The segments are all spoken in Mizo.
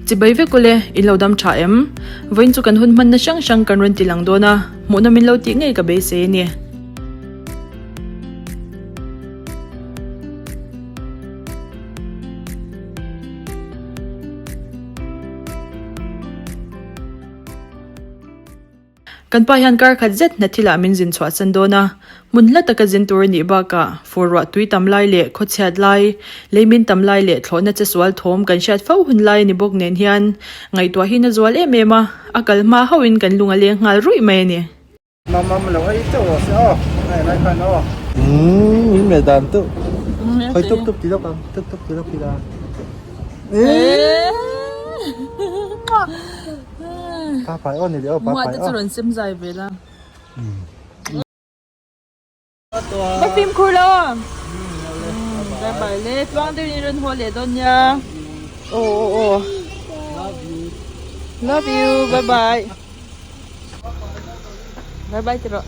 Chibai vek ule, in lo dam tha em? Vawiin chu kan hun hmanna hrang hrang kan rawn ti lang dawn a, hmuhnawm in lo tih ngei ka beisei a ni. Kan pa hian kar khat zet hna thilah min zin chhuah san dawn a, hmun hla taka zin tur a nih bakah fur ruah tui tam lai leh khawchhiat lai, lei min tam lai leh thlawhna che sual thawm kan hriat fo hun lai a ni bawk nen hian ngaihtuah hi na zual em em a, a kal hma hauhin kan lung a leng nghal ruih mai a ni. Mama lo ei chauh rawh se aw, a en lai khan aw. Umm min melh dan tuh, khawi tup tup ti lawk ang, tup tup ti lawk ila. Pa pai aw ni leh aw, pa pai aw. Muah te chu rawn sem zai ve la. Va fimkhur lo aw. Bye bye le, tluang deuhin i rawn haw leh dawn nia. Aw aw aw. Love you. Love you, bye bye. Bye bye ti rawh.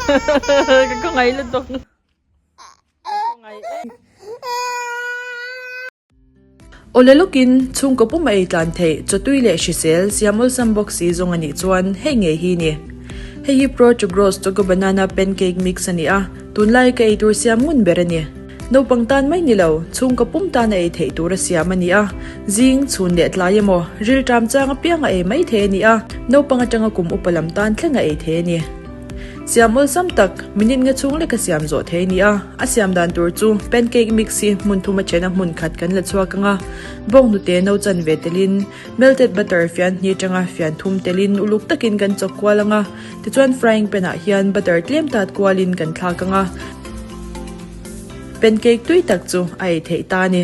Ka khawngaih lutuk. Ka khawngaih em. Awle lawkin chhungkaw pum a ei tlan theih chawtui leh hrisel siam awlsam bawk si zawng a nih chuan hei ngei hi ni. Hei hi Pro to Gross Choco Banana Pancake Mix a ni a, tunlai ka eitur siam ngun ber a ni. Naupang tan mai ni lo, chhungkaw pum tan a ei theih tur a siam a ni a, zing, chhun leh tlai emaw, rilṭam chang apiang a ei mai thei a ni a, naupang atanga kum upa lam tan thleng a ei thei a ni. Siam awlsam tak, minute nga chhung leka siam zawh thei a ni a, a siam dan tur chu pancake mix hi hmun thum a thena hmun khat kan la chhuak ang a, bawnghnute no chan ve telin, melted butter fian hnih atanga fian thum telin uluk takin kan chawk kual ang a, tichuan frying pan ah hian butter tlem tat kualin kan thlak ang a. Pancake tui tak chu a ei theih ta a ni.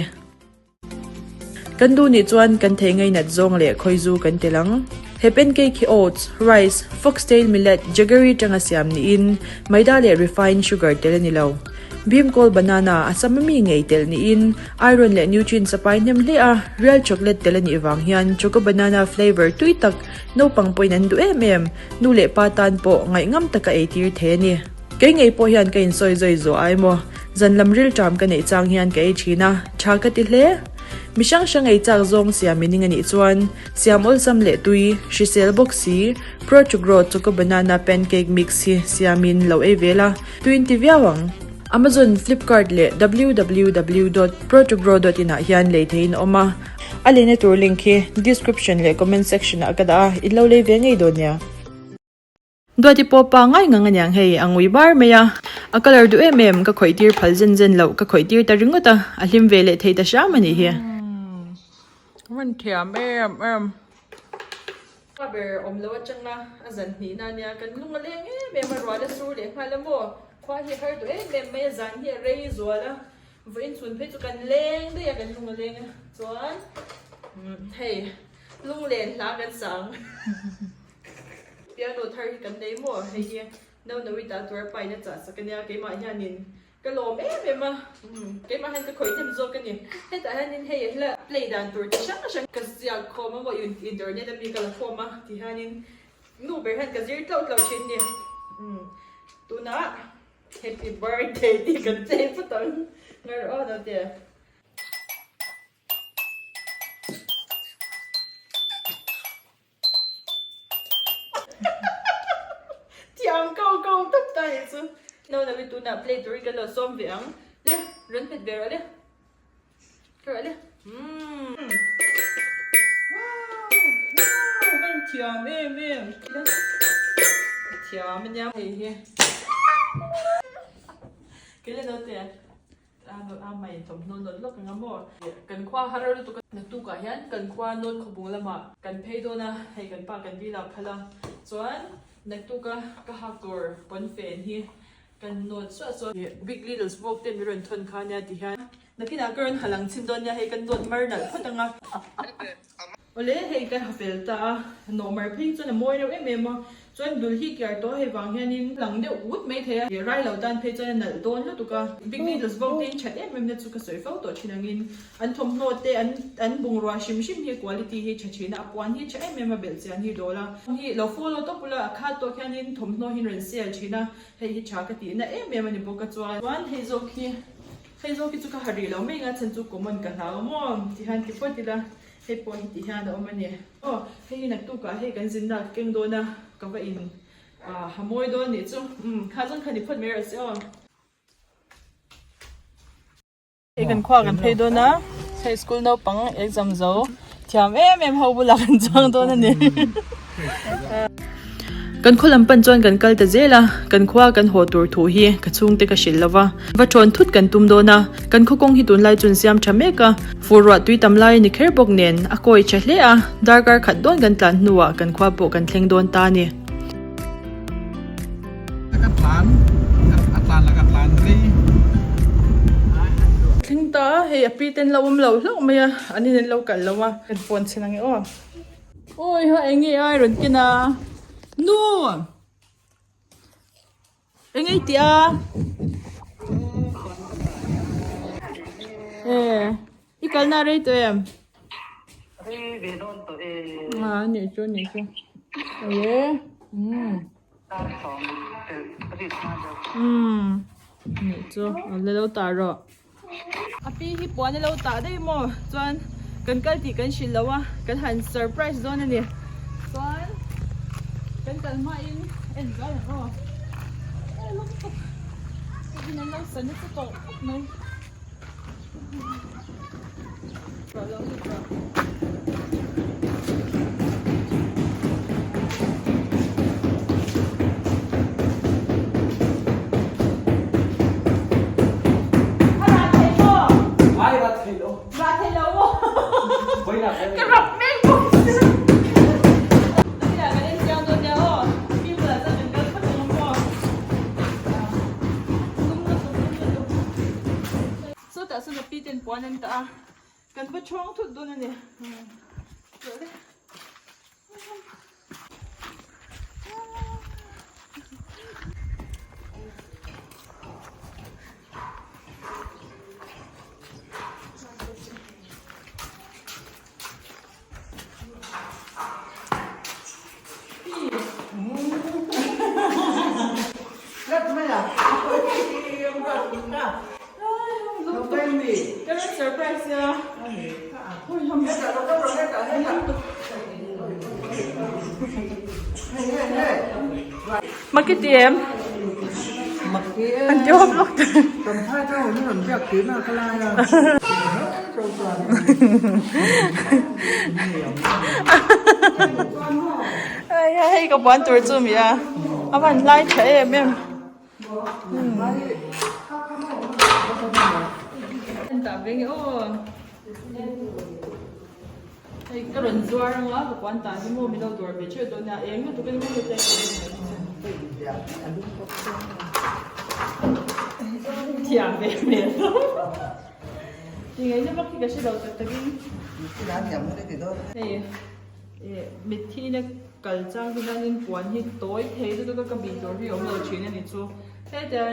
Kan duh nih chuan kan thei ngainat zawng leh khawizu kan tel ang. He pancake hi oats, rice, foxtail millet, jaggery tanga siam niin maida leh refined sugar tel a ni lo. Bhimkawl banana a sam ami ngei telh niin iron leh nutrients a pai hnem hle a, real chocolate tel a nih vang hian choco banana flavour tui tak naupang pawhin an duh em em, nu leh pa tan pawh ngaihngam taka eitir thei a ni. Kei ngei pawh hian ka insawi zawi zawh ai maw? Zan lam rilṭam ka neih chang hian ka ei ṭhin a, ṭha ka ti hle. Mi hrang hrang ei chak zawng siam i ning a nih chuan, siam awlsam leh tui, hrisel bawk si, Pro to Grow Choco Banana Pancake Mix hi siamin lo ei ve la, tuin ti viau ang. Amazon, Flipkart leh www dot protogrow dot in ah hian lei theihin a awm a, a leina tur link hi description leh comment section ah ka dah a, in lo lei ve ngei dawn nia. Duati pawh pa ngai ngang aniang hei a ngui bar mai a, a colour duh em em ka khawih tir phal zen zen loh ka khawih tir ta ringawt a, a hlim ve leh thei ta hram a nih hi. Rawn thiam em em. Pa ber awm lo atanga a zan hnihna ania kan lung a leng em em a, rual a sur leh nghal a maw, khua hi a har duh em em mai a, zan hi a rei zual a, vawiin chhun phei chu kan leng daih a kan lung a leng a, chuan hei lunglen hla kan sang. Piano thar hi kan nei maw? Hei hi Naunawi ta tur a pain a chah sak ania keimah hianin ka lawm em em a, keimah hian ka khawih hnem zawk a ni. Hetah hianin hei hla play dan tur chi hrang hrang ka ziak khawm a maw internet ami ka la khawm a ti hianin nu ber hian ka zir tlauh tlauh thin a ni. Tunah happy birthday tih kan chei phawt ang ngar aw naute. Thiam ko ko tawp ta hi chu. No no i tunah play turin kan lo sawm ve ang. Le rawn hmet ve rawh le. Ka rawh le. Umm. Wow! Wow! Kan thiam em em. Thiam ania hei hi. Kele naute. A mai thawmhnaw nawlh lawk ang a maw? Kan khua har lutuk a. Naktukah hian kan khua North Khawbung lamah kan phei dawn a, hei kan pa kan dil a phal a. Chuan naktuka ka hak tur pawnfen hi kan nawt suah suah. Big Little Smoke te mi rawn thawn kha nia ti hian nakinah ka rawn ha lang chhin dawn nia, hei kan nawt mar nalh phawt ang a. Awle, hei ka ha fel ta a, nawh mar phei chuan a mawi reuh em em a, chuan dul hi kiar tawh hei vang hianin lang deuh ut mai thei a, rai lo tan phei chuan a nalh dawn lutuk a, Big Needles bawk te in that em em na chu ka sawi fo tawh thin angin an thawmhnaw te an an bungrua hrim hrim hi quality hi tha thin a, a puan hi tha em em a belh chian hi dawl a, hi lo follow tawp ula a khat tawk hianin thawmhnaw hi rawn sale thin a, hei hi tha ka tihna em em a ni bawk a, chuan chuan hei zawk hi hei zawk hi chu ka ha rih lo mai ang a chhan chu common ka hlau maw ti hian ti phawt ila. Hei pawh hi ti hian a awm a ni. Aw hei hi naktukah hei kan zinna ka keng dawn a, ka va in ha mawi dawn nih chu. Umm kha zawng kha ni phawt mai rawh se aw. Hei kan khua kan phei dawn a, hei school naupang exam zo thiam em em ho bulah kan chuang dawn a ni. Kan khaw lam pan chuan kan kal ta zel a, kan khua kan haw tur thu hi ka chhungte ka hrilh lo va, va thawn thut kan tum dawn a, kan khaw kawng hi tunlai chu an siam tha mek a, fur ruah tui tam lai a ni kher bawk nen a kawi tha hle a, darkar khat dawn kan tlan hnuah kan khua pawh kan thleng dawn ta a ni. Ka tlan a tlan la ka tlan rei. Thleng ta hei a pi ten lo awm lo hlauh mai a, an in an lo kalh lo a, kan phone chhin ang e aw. Awi ha eng nge ai rawn ken a nu eng nge i tih a e i kalna a rei tawh em Rei ve dawn tawh e a nih chu nih chu aw umm Dar sawm pelh rik hma deuh umm nih chu a la lo tah rawh. A pi hi puan a lo tah daih maw chuan kan kal tih kan hrilh lo a kan han surprise dawn a ni chuan kan kal hmain en zuai ang aw e lawm tawp hei an lo sa nasa tawh khawp mai lo lut rawh. Sawtah sawn a pi ten puan an tah a kan va chhawng thut dawn a ni. Surprise ya. Makiti em? An ti hawp lawk te. Ai hei ka puan tur chu mi a a van lai tha em em. Tah ve nge aw. Hei ka rawn zuar anga ka puan tah hi maw min lo dawr ve theuh dawn nia eng lutuk a ni maw hetlai ka rawn thiam ve hmel tingaihna vak hi ka hre lo tak takin hei mitthi ina kal chang hi hianin puan hi tawi thei lutuk a ka bih tur hi a awm lo thin a ni chu hetia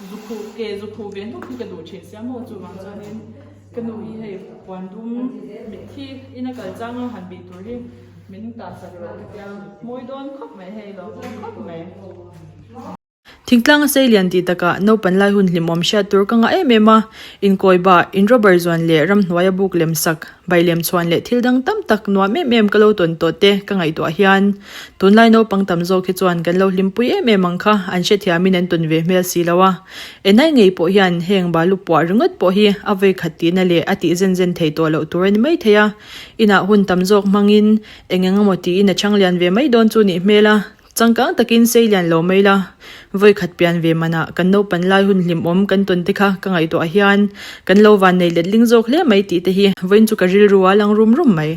zukhuh ke zukhuh ve hnuk hi ka duh thin sia maw chuvang chuanin. Ka nu hi hei puan dum mitthi in a kal chang a han bih tur hi min tah sak rawh ka tia mawi dawn khawp mai hei lo awm khawp mai. Thingtlang a sei lian tih takah naupan lai hun hlimawm hriat tur ka ngah em em a, inkawi bah, in rubber zuan leh ramhnuaia buk lem sak, bai lem chhuan leh thil dang tam tak nuam em em ka lo tawn tawh te ka ngaihtuah hian tunlai naupang tam zawk hi chuan kan lo hlimpui em em ang kha an hrethiamin an tawn ve hmel si lo a. Enai ngei pawh hian heng balu puah ringawt pawh hi a vei khat tihna leh a tih zen zen thei tawh loh tur a ni mai thei a. Inah hun tam zawk hmangin eng eng emaw tiin a chhang lian ve mai dawn chu nih hmel a, changkang takin sei lian lo mai la. Vawi khat pian ve manah kan naupan lai hun hlimawm kan tawn te kha ka ngaihtuah hian kan lo vannei letling zawk hle mai tih te hi vawiin chu ka rilru a lang rum rum mai.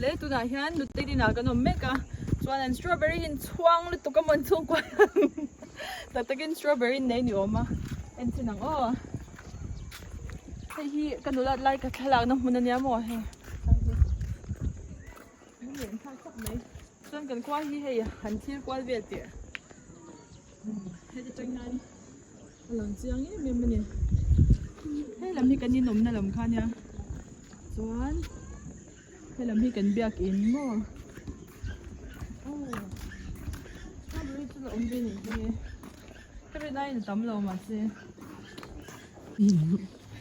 Le tunah hian nute dinah kan awm mek a, chuan an strawberry hi an chhuang lutuk a maw an chhungkua hian. Tak takin strawberry nei ni awm a en chin ang aw hei hi ka nulat lai ka thlalak na hmun ania maw hei mai chuan kan khua hi hei han thlir kual vel teh heti tang hian a lang chiang em em ani hei lam hi kan inawmna lam kha ania chuan He lam hi kan biak in maw aw strawberry chu la awm ve nih hi ka rin aiin a tam lo mahse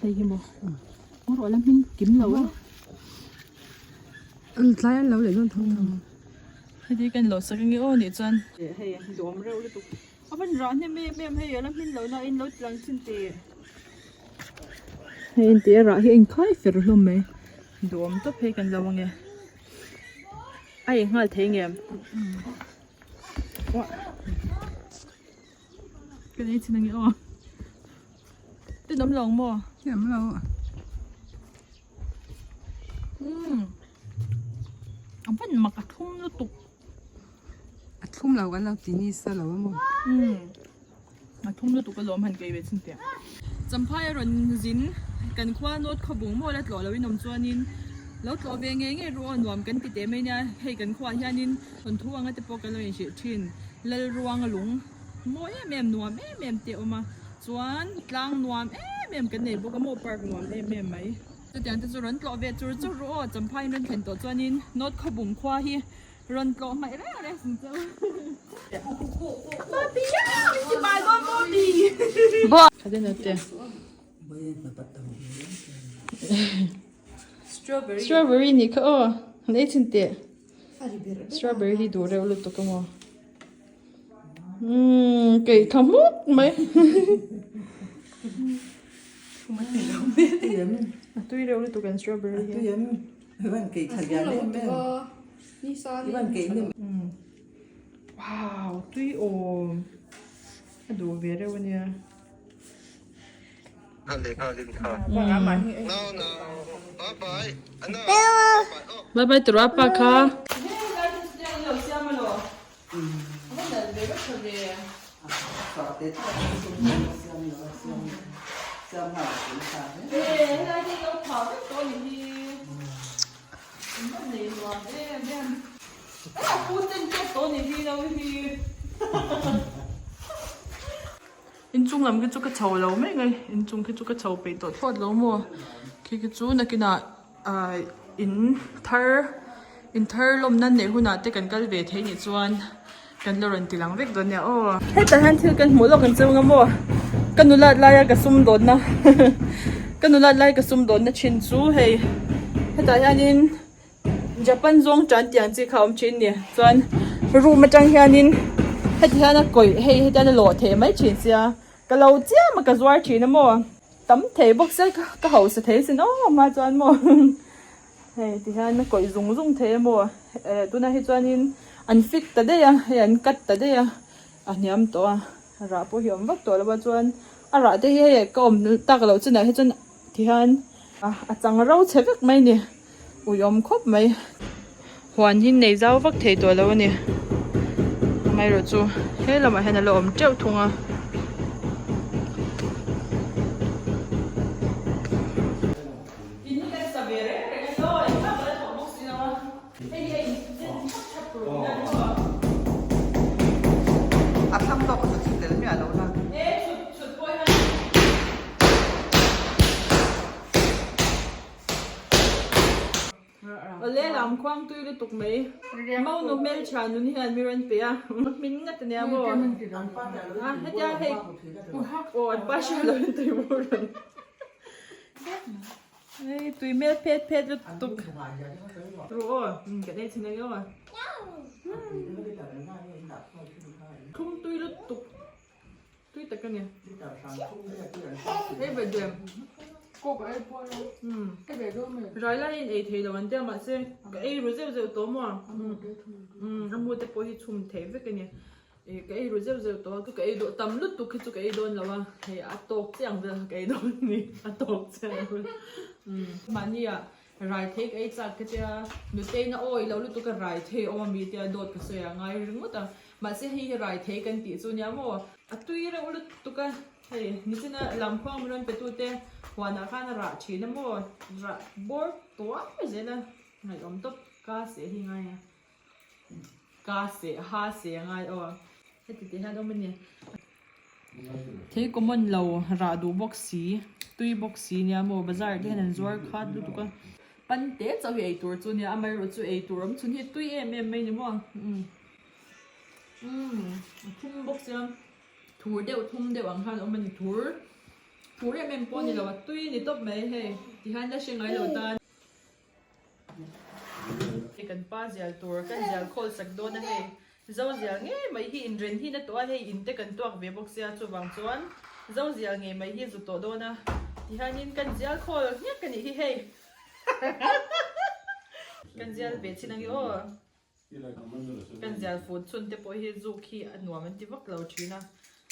hei hi maw rawh la hming kim lo e. Tlai an lo leh dawn tho tho. Heti kan lo sak ange aw nih chuan. Hei duhawm reuh lutuk. A van rah hnem em em hei a la hmin loh na in lo ti lang chin tih. Hei in tih a rah hi a inkhai fer hlawm mai. Duhawm tawp hei kan lo ange. A ei nghal thei ngem. Kan ei chin ange aw. Tin awm lo ang maw? Tin awm lo. Umm. A van mak a thlum lutuk. A thlum lo kan lo ti nisa lo a maw? Umm. A thlum lutuk alawm han kei ve chin teh. Champhai a rawn zin kan khua nawt khawbung maw la tlawh loin awm chuanin lo tlawh ve ngei ngei ru aw nuam kan ti teh mai nia hei kan khuaah hianin thawnthu anga te pawh kan lo inhrilh thin Lalruanga lung mawi em em nuam em em te a awm a chuan tlang nuam em em kan nei bawk a maw park nuam em em mai. Chutiang te chu rawn tlawh ve chur chur ru aw Champhai in rawn thlen tawh chuanin nawt khawbung khua hi Rawn tlawh hmaih reng reng sin chu. Bobby min ti bai dawn Bobby. Strawberry. Strawberry nih kha aw. Han ei chhin teh. Strawberry hi duh reuh lutuk a maw. Umm keih tha hmuk mai. A tui reuh lutuk an strawberry hi. Wow tui awm a duh ve reuh a nia. Bye bye tawrh a pa kha. Inchung lam khi chu ka chho lo mai ngai inchung khi chu ka chho peih tawh thlawt lo maw khi khi chu nakinah ahh in thar in thar lawm nan neih hunah te kan kal ve thei nih chuan kan la rawn ti lang vek dawn nia aw. Hetah hian thil kan hmuh lawk ang cheu nga maw ka nulat laia ka sum dawnna ka nulat lai ka sum dawnna thin chu hei hetah hianin Japan zawng tan tiang chi kha a awm thin a ni chuan room atang hianin heti hian a kawih hei heti hian a lawh theih mai thin sia ka lo chiam a ka zuar thin a maw. Tam thei bawk se ka hausa thei sin aw hma chuan maw hei ti hian a kawih zung zung thei a maw eh tunah hi chuanin an fit ta daih a hei an cut ta daih a a hniam tawh a rah pawh hi a awm vak tawh lo a chuan a rah te hi hei ka awm tak loh chinah hi chuan ti hian a chang ro chhe vek mai a ni uiawm khawp mai huan hi nei zau vak thei tawh lo a ni amaherawh chu he lamah hian a la awm teuh thung a. Awle lam khuang tui lutuk mai Maunu hmeltha nun hian mi rawn pe a hmin ngat ania maw a hetia hei aw an pa hriat loh in tui bur rawn hei tui hmel phet phet lutuk ru aw kan ei chhin ang aw thlum tui lutuk. Tui tak a ni. Ei ve dem. Rai laiin ei thei lo an tia mahse ka ei ru zeuh zeuh tawh maw. A mu te pawh hi chhum thei vek a ni. Ka ei ru zeuh zeuh tawh a, ka ei duh tam lutuk hi chu ka ei dawn lo a, hei a tawk chiah ang vel kha ka ei dawn a ni, a tawk chiah ang vel. Mahni ah rai thei ka ei chak ka tia, Nuteiin a awi lo lutuk a rai thei awm ami tia dawt ka sawi a ngai ringawt a. Mahse hei hi rai thei kan tih chu nia maw? A tui reuh lutuk a, hei nichina lamkhuang min rawn pe tute huanah khan a rah thin a maw? Rah bawr tuar zel a, ngaihawm tawp ka seh hi ngai a, ka seh ha seh a ngai aw, heti tih hian awm a ni. Thei common lo rah duh bawk si, tui bawk si nia maw? Bazar ah te hian an zuar khat lutuk a, pan te chauh hi ei tur chu nia, amaherawhchu chu ei tur awm chhun hi tui em em mai ni maw? Umm a thum bawk sia thur deuh thum deuh ang khan a awm a ni thur thur em em pawh a ni lo a tui a ni tawp mai hei ti hian la hre ngai lo tan. pa zial tur kan zial khawl sak dawn a hei. Zo zial ngei mai hi inren hi na tawh a hei in te kan tuak ve bawk sia chuvang chuan zo zial ngei mai hi zu tawh dawn a tihianin kan zial khawl nghek a nih hi hei. Kan zial ve chin ange aw. Kan zial fut chhun te pawh hi zuk hi a nuam an ti vak lo thin a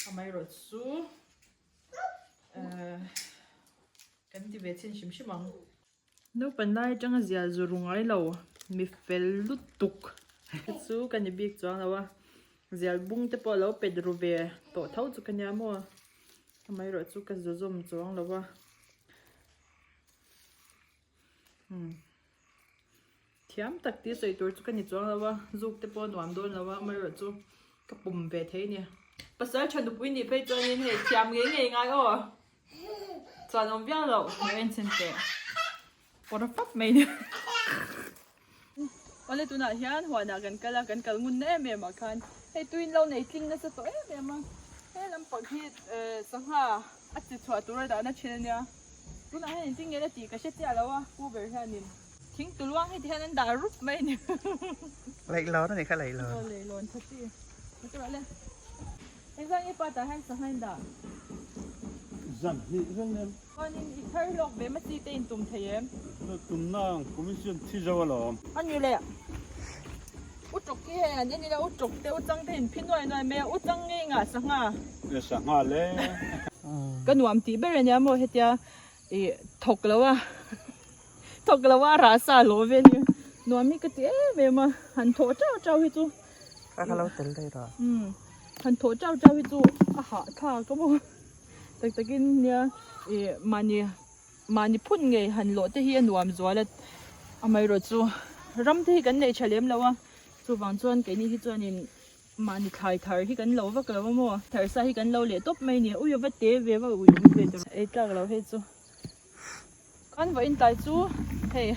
amaherawhchu ehh kan ti ve chhin hrim hrim ang. Naupan lai atanga zial zu ru ngai lo mi fel lutuk chu ka ni bik chuang lo a zial bung te pawh a lo pet ru ve tawh tho chu ka nia maw amaherawhchu ka zu zawm chuang lo a umm. Thiam tak tih sawi tur chu ka ni chuang lo a, zuk te pawh a nuam dawn lo a, amaherawh chu ka pum ve thei a ni. Pasal tha nupui nih phei chuanin hei thiam ngei ngei ngai aw, chuan awm viau loh hmuh en chhin teh pawr fap mai ni. Awle tunah hian huanah kan kal a, kan kal ngun na em em ah khan hei tuin lo nei tling nasa tawh em em a, he lampang hi sangha a chi chhuah tur a dahna thin a nia, tunah hian engtin nge la tih ka hre chiah lo a, pu ber hianin. Thing tuluang hi ti hian an dah rup mai a ni. Leihlawn a ni kha leihlawn. Aw leihlawn tha chi. Ka ti rawh le. Engzah nge pa tah hian sangha in dah? Zan hnih reng em. Chuanin i thar hlawk ve ma chi te in tum thei em? Tum nang commission thi zo alawm. A ni le. U tawk hi hei an en ila u tawk te u chang te in phi nuai nuai mai a u chang ngei ngah sangha. E sangha le. Ka nuam tih ber a nia maw hetia i thawk lo a. Thawk lo a rah sa hlawh ve nia. Nuam hi ka ti em em a, han thawh tau tau hi chu. Ka ka lo tel daih rawh. Umm, han thawh tau tau hi chu a hah thlak a maw. Tak takin nia ih mahni mahni phun ngei han lawh te hi a nuam zual a, amaherawh chu ram te hi kan nei tha lem lo a, chuvang chuan keini hi chuanin mahni thlai thar hi kan lo vak lo a maw, thar sa hi kan lo leh tawp mai a ni. Ui a va te ve va ui awm ve ta rawh. Ei tlak lo hei chu. Kan vawiin tlai chu hei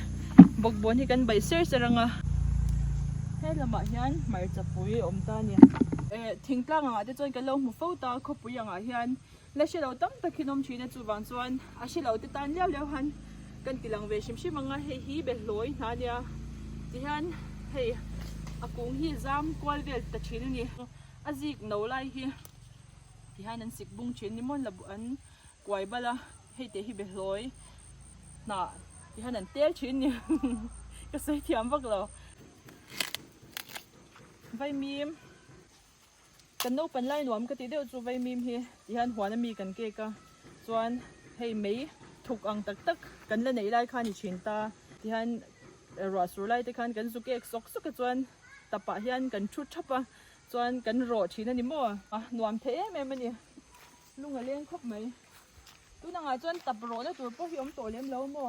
bawkbawn hi kan baih ser ser ang a, he lamah hian hmarcha pui a awm ta a ni. Eh thingtlang angah te chuan kan lo hmu fo ta, khawpui angah hian la hre lo tam tak hi an awm thin a, chuvang chuan a hre lo te tan liau liau han kan ti lang ve hrim hrim ang a, hei hi behlawi hna a nia tihian hei a kung hi zam kual vel ta thin a ni, a zik no lai hi tihian an sik bung thin ni maw an la an kuai bal a. Hei teh hi behlawi hnah ti hian an tel thin ni ka sawi thiam vak lo. Vaimim kan naupan lai nuam ka tih deuh chu vaimim hi ti hian huan ami kan kek a chuan hei mei thuk ang tak tak kan la neih lai kha a ni thin ta ti hian ruah sur lai te khan kan zu kek sawk sawk a chuan tapah hian kan thu thap a chuan kan rawh thin a ni maw a nuam thei em em a ni lung a leng khawp mai. Tun angah chuan tap rawhna tur pawh hi awm tawh lem lo maw?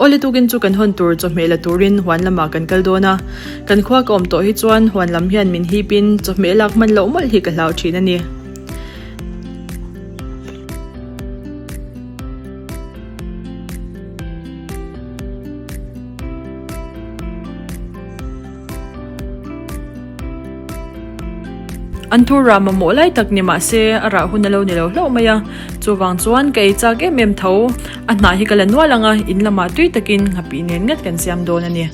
Awle tukin chu kan hawn tur chawhmeh la turin huan lamah kan kal dawn a, kan khua ka awm tawh hi chuan huan lam hian min hipin chawhmeh lak hman loh mawlh hi ka hlau thin a ni. An thur rah mamawh lai tak ni mah se a rah hun a lo ni lo hlauh mai a, chuvang chuan ka ei chak em em tho. A hnah hi ka la nual ang a, in lamah tui takin nghapih nen ngat kan siam dawn a ni.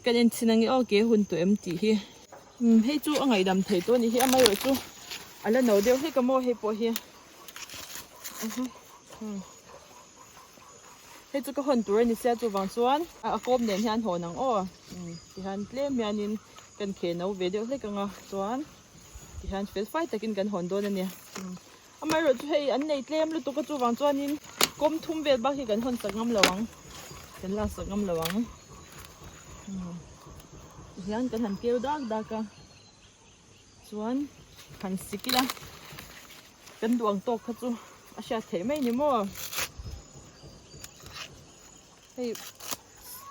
Kan enchhin ange aw ke hun tawh em tih hi. Umm hei chu a ngaihdam theih tawh a nih hi amaherawh chu a la no deuh hlek a maw hei pawh hi umm hei chu ka hawn tur a ni sia chuvang chuan a kawm nen hian hawn ang aw umm tihian tlem hianin kan kheh no ve deuh hlek ang a chuan tihian fel fai takin kan hawn dawn a ni. Amaherawhchu hei an nei tlem lutuk a chuvang chuanin kawm thum vel bak hi kan hawn sak ngam lo ang kan lak sak ngam lo ang tihian kan han keu dak dak a chuan han sik ila kan duh ang tawk kha chu a hriat theih mai ni maw hei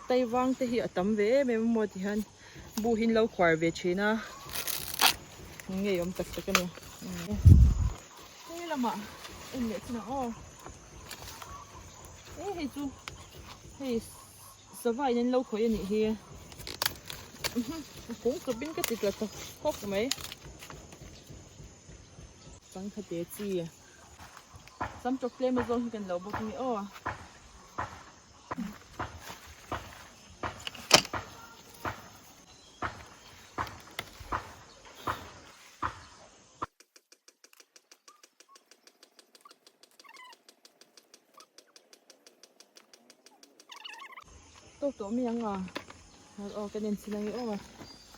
taivang te hi a tam ve em em a maw tihian bu hi an lo khuar ve thin a ngei awm tak tak a ni hei lamah en leh chin ang aw e hei chu. Hei sava in an lo khawih a nih hi. A kung chawp in ka ti tla ta khawp mai. Changkha te chi. Sam tawk tlem a zawng hi kan lo bawk a ni aw. Tawk tawh mai ang a aw kan en chhin ang e aw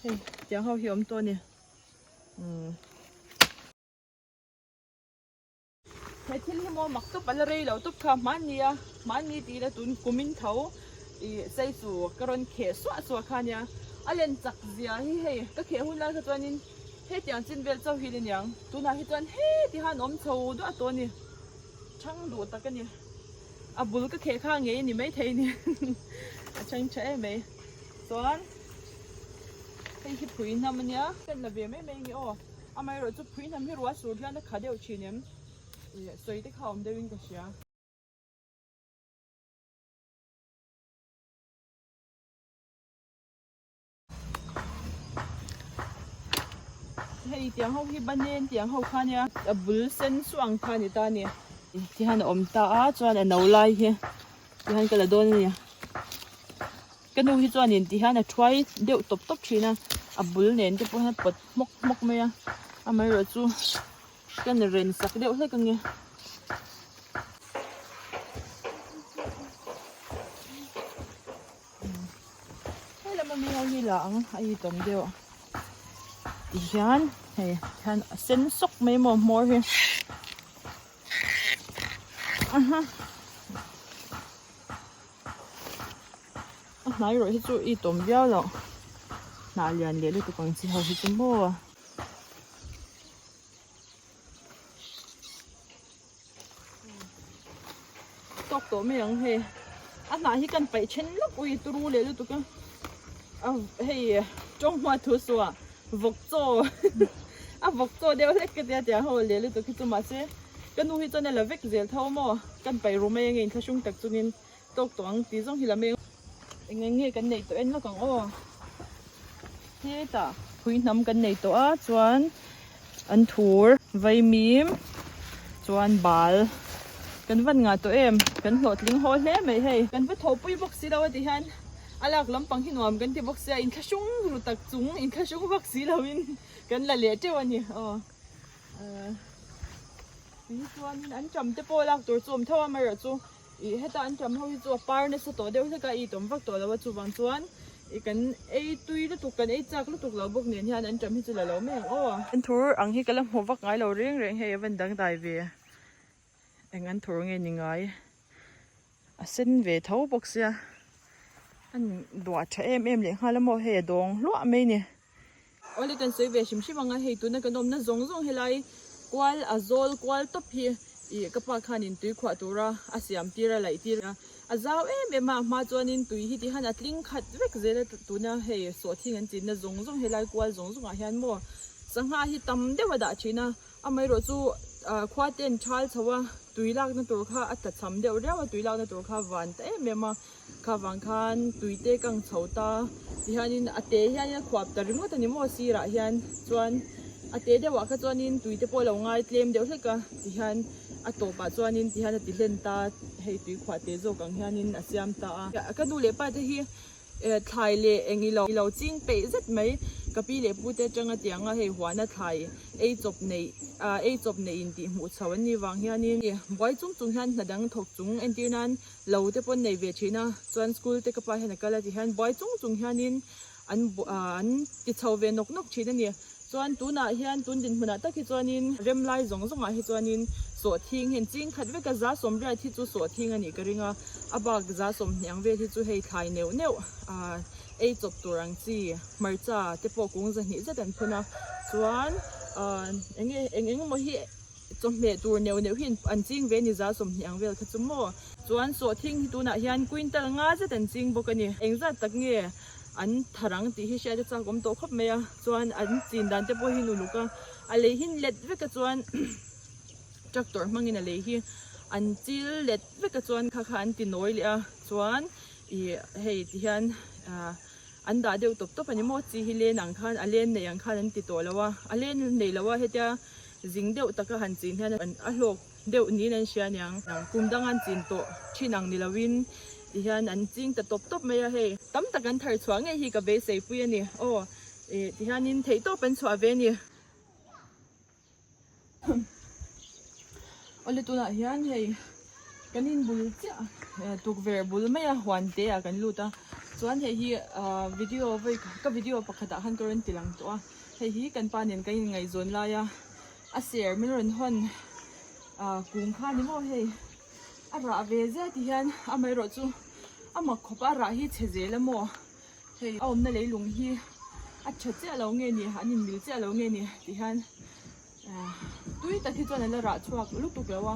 hei tiang ho hi a awm tawh a ni umm. He thil hi maw mak tawp a la rei lo tawp kha hmanni a hmanni tih ila tun kumin tho ih sei chu ka rawn kheh suah suah kha ania a len chak zia hi hei ka kheh hun lai kha chuanin hetiang chin vel chauh hi la niang tunah hi chuan heti han awm chho duah tawh a ni chhang duh tak a ni a bul ka kheh kha ngei a ni maithei a ni a chhang tha em mai chuan hei hi phui hnam ania ka la ve mai mai a ni aw. Amaherawhchu phui hnam hi ruah sur hian a kha deuh thin em? Ih sawi te kha awm deuhin ka hria. Hei tiang ho hi banen tiang ho kha nia a bul sen suah ang kha a ni ta a ni. Tihian a awm ta a chuan a no lai hi tihian ka la dawn a ni. Ka nu hi chuanin ti hian a thuai deuh tawp tawp thin a, a bul nen te pawh hian a pawt hmawk hmawk mai a, amaherawhchu ka ni ren sak deuh hlek ange. He lama mi ho hi la ang a itawm deuh ti hian hei hian a sen sawk mai maw hmawr hi aha. A hnai rawh hi chu i tawm viau loh hnah lian leh lutuk ang chi ho hi chu maw. Tawk tawh mai ang hei a hnah hi kan paih then lawk ui turu leh lutuk a a hei tawng hma thu suah vawk chaw a vawk chaw deuh hlek ka tia tiang ho leh lutuk hi chu mahse ka nu hi chuan a la vek zel tho maw kan paih ru mai ange inthlahrung tak chungin. Tawk tawh ang tih zawng hi la meng. Eng eng nge kan neih tawh en lawk ang aw. Hetah phui hnam kan nei tawh a chuan an thur vaimim chuan bal kan van ngah tawh em kan hlawhtling haw hle mai hei. Kan va thawhpui bawk si lo a ti hian a lak lampang hi nuam kan ti bawk sia inthlahrung ru tak chung inthlahrung vak si lo in kan la leh teuh a ni aw. Ti chuanin an ṭam te pawh lak tur chu awm tho a amaherawhchu ih heta an ṭam ho hi chu a par nasa tawh deuh hlek a i tawm vak tawh lo a chuvang chuan ih kan ei tui lutuk kan ei chak lutuk lo bawk nen hian an ṭam hi chu la lo mai ang aw. An thur ang hi ka la hmu vak ngai lo reng reng hei a van dangdai ve eng an thur nge ni ngai a sen ve tho bawk sia a duah tha em em leh nghal a maw hei a dawng hluah mai a ni. Awle kan sawi ve hrim hrim ang a, hei tuna kan awmna zawng zawng helai kual a zawl kual tawp hi ih ka pa khanin tui khuah tura a siam tir a laih tir a, a zau em em a, a hma chuanin tui hi tihan a tling khat vek zel a tuna hei sawhthing an chinna zawng zawng helai kual zawng zawngah hian maw sangha hi tam deuh a dah thin a, amaherawhchu khua ten thal chho a tui lakna tur kha a tla cham deuh riau a tui lakna tur kha van ta em em a. Kha vang khan tui te kang chho ta tihianin a te hianin a khuap ta ringawt a ni maw sirah hian chuan a te deuhah kha chuanin tui te pawh a lo ngai tlem deuh hlek a tihian a tawpah chuanin tihian a ti hlen ta hei tui khuah te zawk ang hianin a siam ta a. Ka nu leh pa te hi thlai leh eng ilo ilo ching peih zet mai ka pi leh pu te atanga tianga hei huana thlai ei chawp neih ei chawp neih in tih hmuh chho an nih vang hianin buai chung chung hian hna dang thawk chung entir nan Lo te pawn nei ve thin a, chuan school te ka pa hian a kal a ti hian buai chung chung hianin an an ti chho ve nawk nawk thin a ni. Chuan tunah hian tun dinhmunah tak hi chuanin rem lai zawng zawngah hi chuanin sawhthing hian ching khat vek a, za sawmriat hi chu sawhthing a nih ka ring a, a bak za sawmhnih ang vel hi chu hei thlai neuh neuh ei chawp tur ang chi hmarcha te pawh kung zahnih zet an phun a, chuan eng nge eng eng emaw hi Chawhmeh tur neuh neuh hi an ching ve ni za 20 ang vel kha chu maw. Chuan sawhthing hi tunah hian quintal nga zet an ching bawk a ni. Engzat tak nge an thar ang tih hi hriat a chak awm tawh khawp mai a. Chuan an chin dan te pawh hi an uluk a, a lei hi let vek a chuan tractor hmangin a lei hi An chil let vek a chuan kha kha an ti nawi leh a chuan ih hei ti hian ah an dah deuh tawp tawp a ni maw chi hi len ang khan a len nei ang khan an ti tawh lo a a len nei lo a hetia zing deuh taka han chin hian a hlawk deuh niin an hria aniang kum dang an chin tawh thin ang ni lovin ti hian an ching ta tawp tawp mai a hei tam tak an thar chhuah ngei hi ka beisei pui a ni aw ih ti hianin theihtawp an chhuah ve a ni. Awle tunah hian hei kan in bul chiah tukverh bul mai a huan te ah kan lut a chuan hei hi ah video vawi ka video pakhat ah khan ka rawn ti lang tawh a hei hi kan pa nen kan in ngaihzawn lai a a ser min rawn hawn ah kung kha ni maw hei a rah ve zia ti hian amaherawh chu a mak khawp a a rah hi chhe zel a maw. Hei a awmna leilung hi a tha chiah lo nge ni an inmil chiah lo nge ni tih hian ah tui tak hi chuan a la rah chhuak lutuk lo a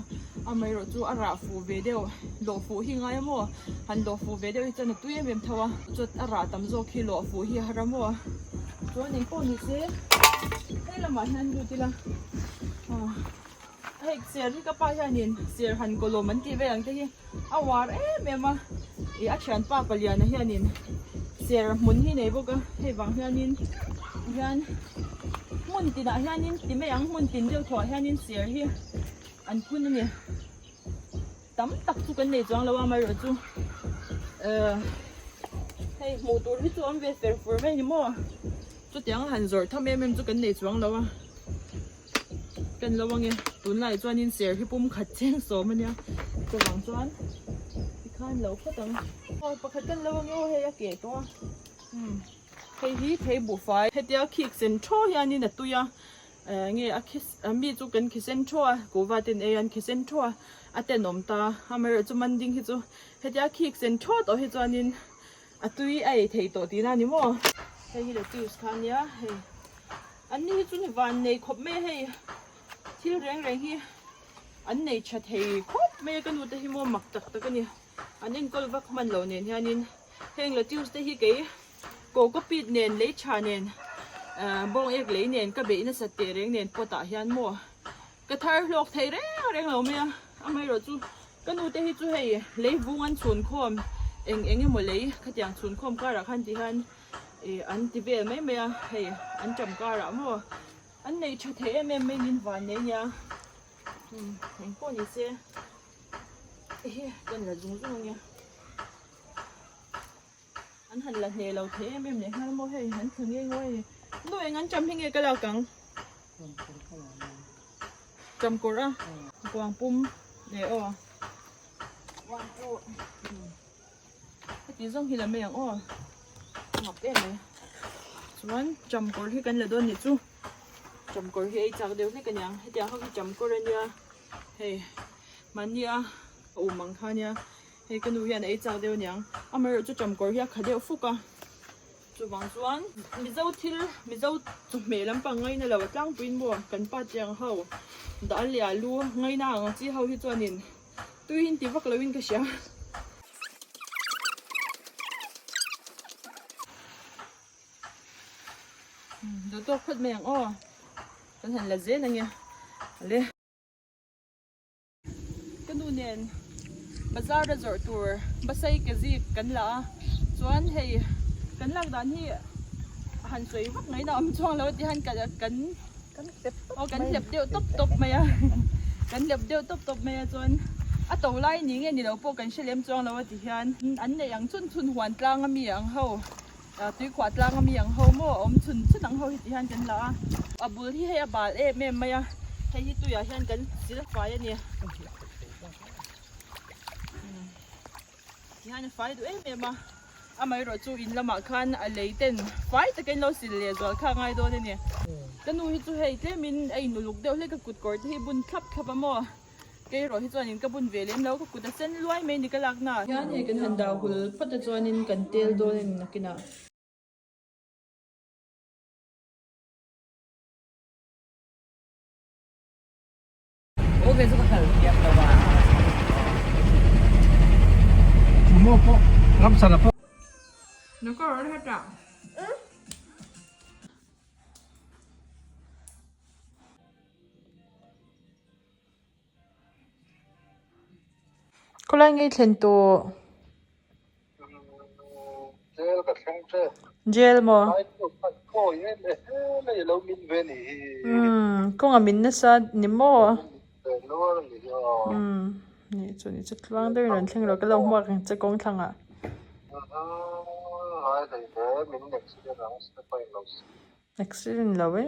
amaherawh chu a rah fuh ve deuh lawh fuh hi ngai a maw han lawh fuh ve deuh hi chuan a tui em em tho a chuan a rah tam zawk hi lawh fuh hi a har a maw chuan engpawh ni se hei lamah hian lut ila ah hei ser hi ka pa hianin ser han kawlawm an tih vel ang te hi. A uar em em a, ih a thianpa paliana hianin ser hmun hi nei bawk a, hei vang hianin hian hmun tinah hianin ti mai ang hmun tin deuh thuah hianin ser hi an phun a ni. Tam tak chu kan nei chuang lo a amaherawhchu ehh hei hmuh tur hi chu awm ve fer fur mai a ni maw chutiang a han zawrh tham em em chu kan nei chuang lo a. Kan lo ange tunlai chuanin ser hi pum khat cheng sawm ania chuvang chuan tikhan lo phawt ang aw pakhat kan lo ange aw hei a keh tawh a umm hei hi thei buhfai hetia khik sen thaw hianin a tui a eh nge a khi mi chu kan khi sen thaw a kuhva ten ei an khi sen thaw a a tenawm ta amaherawhchu manding hi chu hetia khik sen thaw tawh hi chuanin a tui a ei thei tawh tihna a ni maw hei hi lettuce kha ania hei. An ni hi chu ni van nei khawp mai a hei thil reng reng hi an nei tha thei khawp mai a ka nu te hi maw mak tak tak a ni an enkawl vak hman loh nen hianin heng lettuce te hi kei coco peat nen lei tha nen ah bawng ek lei nen ka beih nasat teh reng nen pot ah hian maw ka thar hlawk thei reng reng lo mai a amaherawh chu ka nu te hi chu hei lei vung an chhun khawm eng eng emaw lei khatiang chhun khawm karah khan ti hian. Ih an ti vel mai mai a hei an ṭam karah maw an nei ṭha thei em em mai niin van nei nia umm eng pawh ni se ehe ka la zung zung ania an han la hneh lo thei em em leh nghal maw hei an thla ngei ngawi a ni nu eng an ṭam hi nge ka lak ang ṭam kawrh a kuang pum leh aw Heti zawng hi la mai ang aw a ngap em mai chuan chamkawr hi kan la dawn nih chu chamkawr hi ei chak deuh hlek aniang hetiang ho hi chamkawr ania hei mahni a awm ang kha ania hei ka nu hian a ei chak deuh aniang amaherawh chu chamkawr hi a kha deuh fuk a chuvang chuan mizo thil mizo chawhmeh lampang ngaina lo a tlangpuiin maw kan pa tiang ho dal leh alu ngaina ang chi ho hi chuanin. Tui in ti vak lo in ka hria. Duh tawk phawt mai ang aw. Kan han la zel ange. Ale. Ka nu nen bazar a zawrh tur basai ke zik kan la a. Chuan hei kan lak dan hi han sawi vak mai na awm chuang lo ti han kan Kan hlep tawp mai. Kan hlep deuh tawp tawp mai a. Kan hlep deuh tawp tawp mai a chuan a to lai ni nge ni lo pawh kan hre lem chuang lo a ti hian an neih ang chhun chhun huan tlang a mi ang ho tuikhuah tlang a mi ang ho maw a awm chhun chhun ang ho hi ti hian kan la a. A bul hi hei a bal em em mai a hei hi tuiah hian kan sil fai a ni. Tihian a fai duh em em a, amaherawh chu in lamah khan a lei ten fai takin lo sil leh zual kha a ngai dawn a ni. Ka nu hi chu hei tlemin a in uluk deuh hlek a kut kawr te hi bun thlap thlap a maw, kei erawh hi chuanin ka bun ve lem lo, ka kut a sen luai mai ni ka lak na. Hian hei kan han dah hul phawt a chuanin kan tel dawn a ni nakinah. Khawlai ngei thlen tawh. Jail ka thleng tep. Jail maw? Khawi em e he lo min ve ni hi. Umm kawnga min nasa ni maw? Nuar ni hi aw. Umm ni chu ni chu tluang deuhin rawn thleng rawh ka lo hmuak ang che kawng thlangah. Ngai hlei hle min accident ang step a inlo si. Accident lo e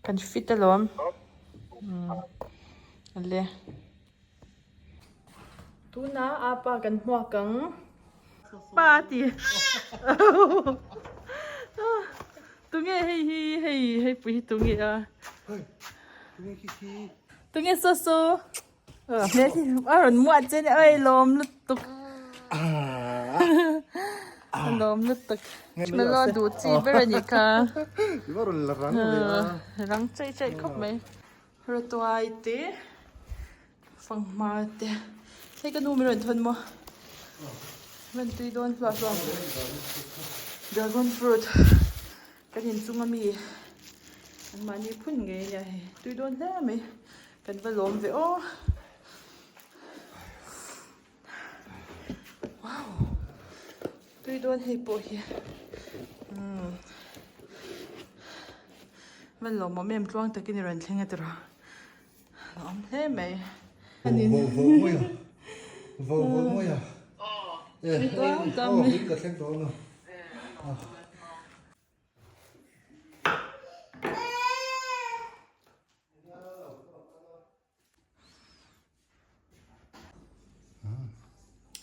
kan fit alawm. Umm ale. Tuna apa kan hmuak ang. Pa ti. Tunge hei hi hei hei pui hi tunge a. Tunge so so. A rawn muah che ni oi lawm lutuk. A lawm lutuk. Melo duh chi ber a nih kha. Rang chaih chaih khawp mai. Rawtuai te fanghma te hei ka nu min rawn thawn maw rawn tui dawn hluah hluah dragon fruit kan inchung ami an mahni phun ngei ania hei tui dawn hle mai kan va lawm ve aw wow tui dawn hei pawh hi umm va lawmawm em tluang takin i rawn thleng a tiraw a awm hle mai Vo vo mawi a vo vo mawi a aw ka thleng tawh ang a.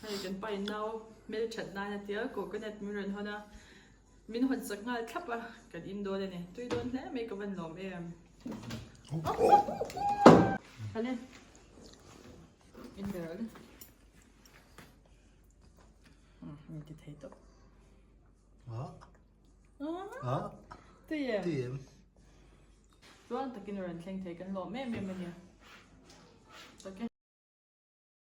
Hei kan pa in nau hmel that nan a tia coconut min rawn hawn a min hawn sak nghal thlap a kan in dawn a ni tui dawn hle mai ka van lawm em Khale in ber ale min ti thei tawh tui em tui em chuan takin rawn thleng thei kan lawm em em a nia. Tak e.